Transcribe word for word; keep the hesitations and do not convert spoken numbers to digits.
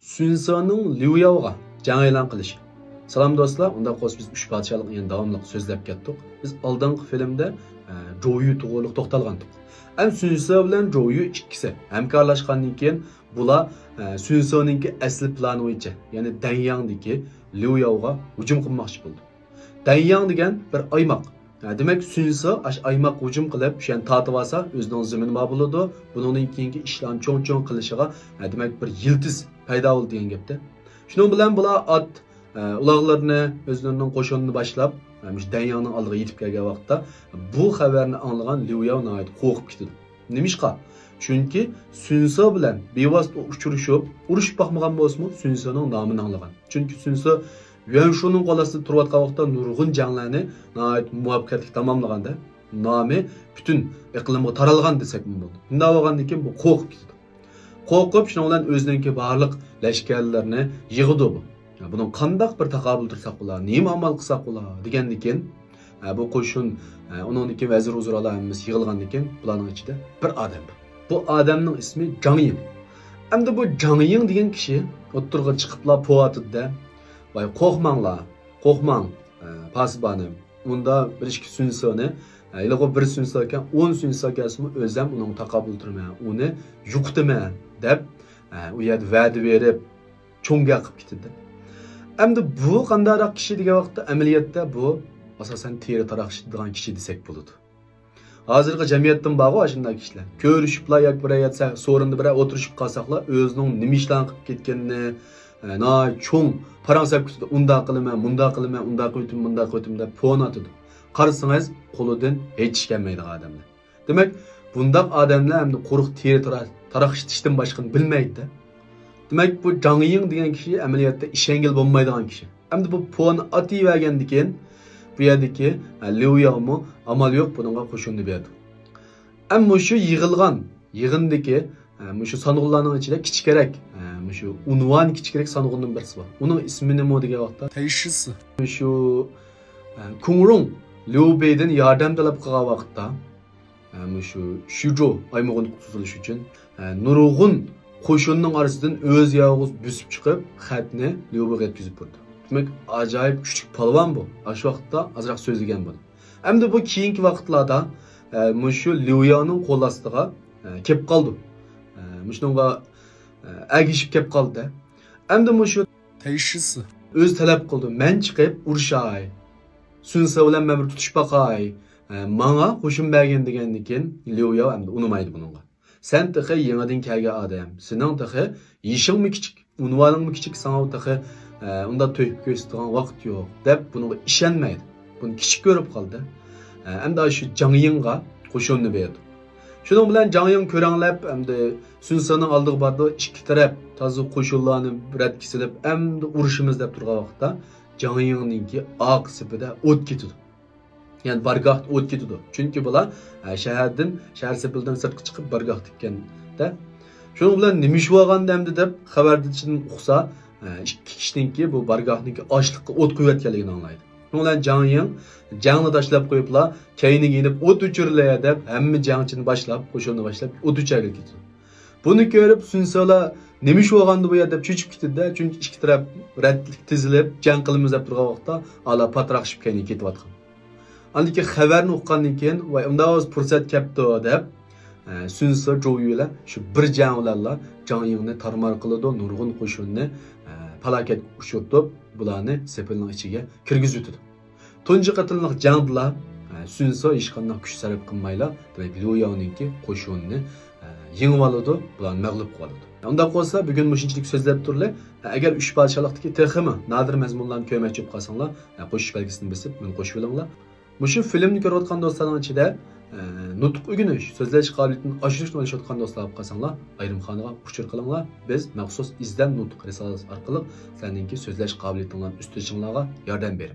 سۈنسېنىڭ ليۇياۋغا جەڭ ئېلان قىلىشى. سالام دوستلار، ئۇنداق بولسا بىز ئۈچ پادىشاھلىقنى يەنە داۋاملىق سۆزلەپ كەتتۇق. بىز ئالدىنقى فىلىمدە، ئە، جويۈ توغرۇلۇق توختالغانتۇق. ئەمدى سۈنسې بىلەن جويۈ ئىككىسى ھەمكارلاشقاندىن كېيىن بۇلار، ئە، سۈنسېنىڭكى ئەسلى پىلانى بويىچە، يەنى دەنياڭدىكى ليۇياۋغا ھۇجۇم قىلماقچى بولدى. دەنياڭ دېگەن بىر ئايماق. ھە، دېمەك، سۈنسې ئاشۇ ئايماققا ھۇجۇم قىلىپ، شۇ يەرنى تارتىۋالسا، ئۆزىنىڭ زېمىنى بار بولىدۇ. بۇنىڭدىن كېيىنكى ئىشلارنى چوڭ-چوڭ قىلىشىغا، ھە، دېمەك، بىر يىلتىز پەيدا بولىدۇ دېگەن گەپتە. شۇنىڭ بىلەن بۇلار ئات، ھە، ئۇلاغلىرىنى، ئۆزلىرىنىڭ قوشۇنىنى باشلاپ، ھە، مۇشۇ دەنياڭنىڭ ئالدىغا يېتىپ كەلگەن ۋاقىتتا، بۇ خەۋەرنى ئاڭلىغان ليۇياۋ ناھايىتى قورقۇپ كېتىدۇ. نېمىشقا؟ چۈنكى سۈنسې بىلەن بىۋاسىتە ئۇچرىشىپ، ئۇرۇشۇپ باقمىغان بولسىمۇ، سۈنسېنىڭ نامىنى ئاڭلىغان. چۈنكى سۈنسې يۈەنشۇنىڭ قول ئاستىدا تۇرۇۋاتقان ۋاقىتتا نۇرغۇن جەڭلەرنى ناھايىتى مۇۋەپپەقىيەتلىك تاماملىغاندا، نامى پۈتۈن ئىقلىمغا تارالغان دېسەكمۇ بولىدۇ. شۇنداق بولغاندىن كېيىن بۇ قورقۇپ كېتىدۇ. قورقۇپ، شۇنىڭ بىلەن ئۆزىنىڭكى بارلىق لەشكەرلىرىنى يىغىدۇ بۇ. يا، بۇنىڭ قانداق بىر تاقابىل تۇرساق بولا، نېمە ئامال قىلساق بولا دېگەندىن كېيىن، ئە، بۇ قوشۇن، ئە، ئۇنىڭدىن كېيىن ۋەزىر ۋۇزرالار ھەممىسى يىغىلغاندىن كېيىن، بۇلارنىڭ ئىچىدە بىر ئادەم بار. بۇ ئادەمنىڭ ئىسمى جاڭ يىڭ. ئەمدى بۇ جاڭ يىڭ دېگەن كىشى ئوتتۇرىغا چىقىپلا پوۋاتىدىدە، ۋاي، قورقماڭلار، قورقماڭ، ئە، پاسىبانىم. ئۇندا بىر ئىككى سۈنسېنى، ئە، ھېلىقى بىر سۈنسې ئىكەن، ئون سۈنسې كەلسىمۇ ئۆزەم ئۇنىڭغا تاقابىل تۇرىمەن، ئۇنى يوقىتىمەن دەپ، ئە، ئۇ يەردە ۋەدە بېرىپ، چوڭ گەپ قىلىپ كېتىدۇ. ئەمدى بۇ قانداقراق كىشى دېگەن ۋاقىتتا، ئەمەلىيەتتە بۇ ئاساسەن تېرە تاراقشىتىدىغان كىشى دېسەك بولىدۇ. ھازىرقى جەمئىيەتتىمۇ بارغۇ ئاشۇنداق كىشىلەر. كۆرۈشۈپلا ياكى بىرەر يەردە سورۇندا بىرەر ئولتۇرۇشۇپ قالساقلا، ئۆزىنىڭ نېمە ئىشلارنى قىلىپ كەتكىنىنى، ئە، ناھايىتى چوڭ پاراڭ سېلىپ كېتىدۇ. ئۇنداق قىلىمەن، مۇنداق قىلىمەن، ئۇنداق قىلىۋېتىمەن، مۇنداق قىلىۋېتىمەن دەپ پوۋاتىدۇ. قارىسىڭىز، قولىدىن ھېچ ئىش كەلمەيدىغان ئادەملەر. دېمەك، بۇنداق ئادەملەر ئەمدى قۇرۇق تېرە تارا-، تاراقشىتىشتىن باشقىنى بىلمەيدۇ. دېمەك، بۇ جاڭ يىڭ دېگەن كىشى ئەمەلىيەتتە ئىشەنگىلى بولمايدىغان كىشى. ئەمدى بۇ پوۋانى ئاتىۋەرگەندىن كېيىن، بۇ يەردىكى، ھە، ليۇ ياۋمۇ ئامال يوق بۇنىڭغا قوشۇننى بەردى. ئەمما مۇشۇ يىغىلغان يىغىندىكى، ھە، مۇشۇ سانغۇنلارنىڭ ئىچىدە كىچىكرەك، ھە، مۇشۇ ئۇنۋانى كىچىكرەك سانغۇننىڭ بىرسى بار. ئۇنىڭ ئىسمى نېمە دېگەن ۋاقىتتا، تەيشىسى. مۇشۇ، ھە، كۇڭرۇڭ ليۇ بېيدىن ياردەم تەلەپ قىلغان ۋاقىتتا، ھە، مۇشۇ شۈجۇ ئايمىقىنى قۇتۇزۇلۇش ئۈچۈن، ھە، نۇرغۇن قوشۇننىڭ ئارىسىدىن ئۆزى يالغۇز بۆسۈپ چىقىپ، خەتنى ليۇ بېيغا يەتكۈزۈپ بېرىدۇ. دېمەك، ئاجايىپ كۈچلۈك پالۋان بۇ. ئاشۇ ۋاقىتتا ئازراق سۆزلىگەن بۇ. ئەمدى بۇ كېيىنكى ۋاقىتلاردا، ھە، مۇشۇ ليۇ ياۋنىڭ قول ئاستىغا، ھە، كېلىپ قالىدۇ. ھە، مۇشۇنىڭغا، ھە، ئەگىشىپ كېلىپ قالدى. ئەمدى مۇشۇ تەيشىسى ئۆزى تەلەپ قىلىدۇ، مەن چىقىپ ئۇرۇشاي. سۈنسې بىلەن مەن بىر تۇتۇشۇپ باقاي. ھە، ماڭا قوشۇن بەرگىن دېگەندىن كېيىن، ليۇ ياۋ ئەمدى ئۇنىمايدۇ بۇنىڭغا. سەن تېخى يېڭىدىن كەلگەن ئادەم. سېنىڭ تېخى يېشىڭمۇ كىچىك، ئۇنۋانىڭمۇ كىچىك، ساڭا تېخى، ئە، ئۇنداق تۆھپە كۆرسىتىدىغان ۋاقىت يوق، دەپ بۇنىڭغا ئىشەنمەيدۇ. بۇنى كىچىك كۆرۈپ قالدى. ئە، ئەمدى شۇ جاڭ يىڭغا قوشۇننى بېرىدۇ. شۇنىڭ بىلەن جاڭ يىڭ كۆرەڭلەپ، ئەمدى سۈنسېنىڭ ئالدىغا بارىدۇ. ئىككى تەرەپ تازا قوشۇنلارنى رەتكە سېلىپ، ئەمدى ئۇرۇشىمىز دەپ تۇرغان ۋاقىتتا، جاڭ يىڭنىڭكى ئارقا سېپىدە ئوت كېتىدۇ. يەنى بارگاھتا ئوت كېتىدۇ. چۈنكى بۇلار، ھە، شەھەردىن، شەھەر سېپىلدىن سىرتقا چىقىپ بارگاھتا ئىكەندە. شۇنىڭ بىلەن نېمە ئىش بولغاندا ئەمدى دەپ خەۋەردىن ئۇقسا، ھە، ئىككى كىشىنىڭكى بۇ بارگاھنىڭكى ئاشلىققا ئوت قويۇۋەتكەنلىكىنى ئاڭلايدۇ. شۇنىڭ بىلەن جاڭ يىڭ جەڭنى تاشلاپ قويۇپلا، كەينىگە يېنىپ ئوت ئۆچۈرۈلە دەپ ھەممە جەڭچىنى باشلاپ، قوشۇننى باشلاپ ئوت ئۆچۈرگىلى كېتىدۇ. بۇنى كۆرۈپ سۈنسېلا نېمە ئىش بولغاندۇ بۇ يەر دەپ چۆچۈپ كېتىدۇ-دە، چۈنكى ئىككى تەرەپ رەتلىك تىزىلىپ جەڭ قىلىمىز دەپ تۇرغان ۋاقىتتا ئالا پاتراقشىپ كەينىگە كېتىۋاتقان. ئاندىن كېيىن خەۋەرنى ئۇققاندىن كېيىن، ۋاي، ئۇنداق بولسا پۇرسەت كەپتۇ دەپ، ئە، سۈنسې جوۋيۈ بىلەن شۇ بىر جەڭ بىلەنلا جاڭ يىڭنى تارمار قىلىدۇ، نۇرغۇن قوشۇننى، ئە، پالاكەتكە ئۇچرىتىپ، بۇلارنى سېپىلنىڭ ئىچىگە كىرگۈزۈۋېتىدۇ. تۇنجى قېتىملىق جەڭدىلا، ئە، سۈنسې ھېچقانداق كۈچ سەرپ قىلمايلا، دېمەك، ليۇ ياۋنىڭكى قوشۇنىنى، ئە، يېڭىۋالىدۇ، بۇلارنى مەغلۇپ قىلىۋالىدۇ. ئۇنداق بولسا، بۈگۈن مۇشۇنچىلىك سۆزلەپ تۇرلى. ئە، ئەگەر ئۈچ پادىشاھلىقتىكى تېخىمۇ نادىر مەزمۇنلارنى كۆرمەكچى بولۇپ قالساڭلار، ئە، قوشۇش بەلگىسىنى بېسىپ، مېنى قوشۇۋېلىڭلار. مۇشۇ فىلىمنى كۆرۈۋاتقان دوستلارنىڭ ئىچىدە، ئە، نۇتۇق ئۆگىنىش، سۆزلەش قابىلىيىتىنى ئاشۇرۇشنى ئويلىشىۋاتقان دوستلار بولۇپ قالساڭلار، ئايرىم خانىغا ئۇچۇر قىلىڭلار. بىز مەخسۇس ئىزدەن نۇتۇق رىسالىسى ئارقىلىق سىلەرنىڭكى سۆزلەش قابىلىيىتىڭلارنى ئۆستۈرۈشۈڭلارغا ياردەم بېرىمىز.